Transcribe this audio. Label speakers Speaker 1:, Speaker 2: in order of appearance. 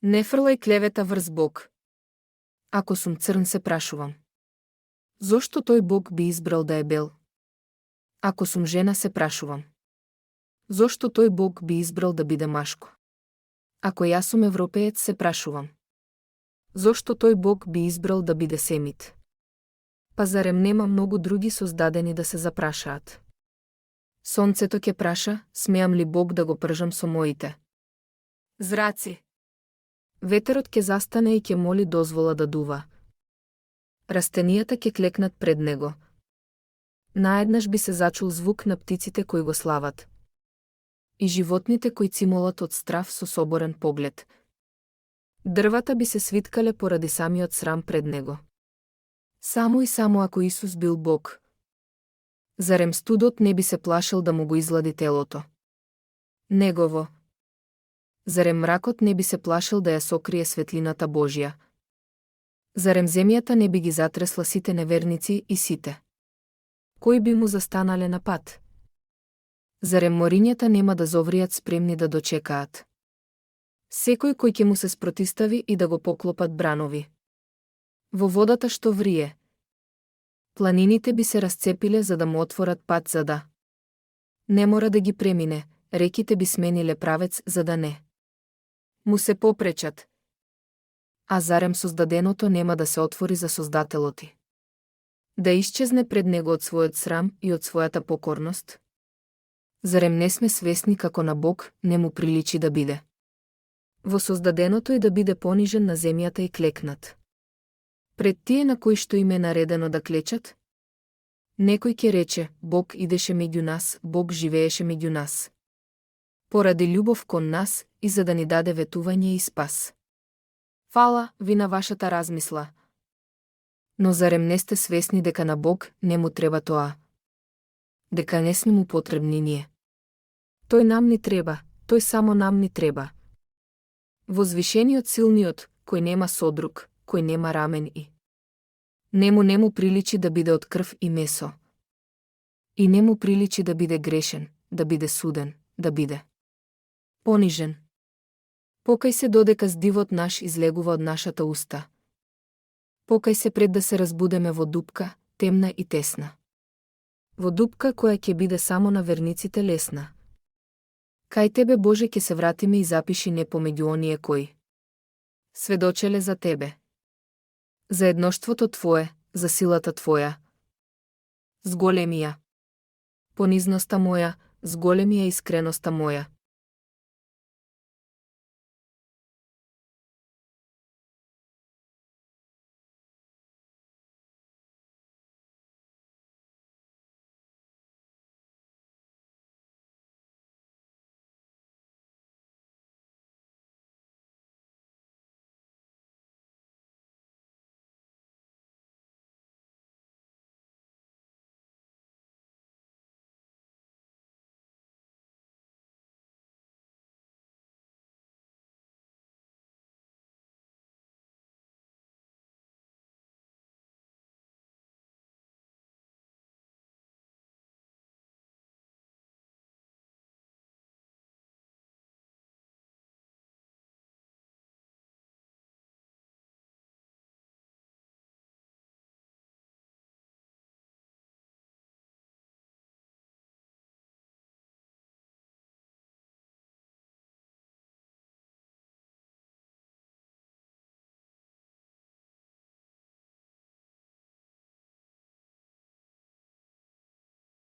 Speaker 1: Не фрлај клевета врз Бог. Ако сум црн, се прашувам. Зошто тој Бог би избрал да е бел? Ако сум жена, се прашувам. Зошто тој Бог би избрал да биде машко? Ако јас сум европеец, се прашувам. Зошто тој Бог би избрал да биде семит? Па зарем нема многу други создадени да се запрашаат? Сонцето ќе праша, смеам ли Бог да го пржам со моите зраци? Ветерот ќе застане и ќе моли дозвола да дува. Растенијата ќе клекнат пред него. Наеднаш би се зачул звук на птиците кои го слават. И животните кои цимолат од страв со соборен поглед. Дрвата би се свиткале поради самиот срам пред него. Само и само ако Исус бил Бог. Зарем студот не би се плашил да му го излади телото негово? Зарем мракот не би се плашил да ја сокрие светлината Божја? Зарем земјата не би ги затресла сите неверници и сите кои би му застанале на пат? Зарем морињата нема да зовријат спремни да дочекаат секој кој ќе му се спротистави и да го поклопат бранови? Во водата што врие, планините би се расцепиле за да му отворат пат за да не мора да ги премине, реките би смениле правец за да не му се попречат. А зарем создаденото нема да се отвори за Создателот? Да исчезне пред него од својот срам и од својата покорност? Зарем не сме свесни како на Бог не му приличи да биде во создаденото и да биде понижен на земјата и клекнат пред тие на кои што им е наредено да клечат? Некој ќе рече, Бог идеше меѓу нас, Бог живееше меѓу нас. Поради љубов кон нас и за да ни даде ветување и спас. Фала ви на вашата размисла. Но зарем не сте свесни дека на Бог не му треба тоа? Дека не сме му потребни ние? Тој нам ни треба, тој само нам ни треба. Возвишениот силниот, кој нема содруг, кој нема рамен и не му приличи да биде од крв и месо. И не му приличи да биде грешен, да биде суден, да биде понижен. Покај се додека здивот наш излегува од нашата уста. Покај се пред да се разбудеме во дупка, темна и тесна. Во дупка која ќе биде само на верниците лесна. Кај тебе, Боже, ќе се вратиме и запиши не помеѓу оние кои сведочеле за тебе. За едноштвото Твое, за силата Твоја. Зголеми ја понизноста моја, зголеми ја искреноста моја.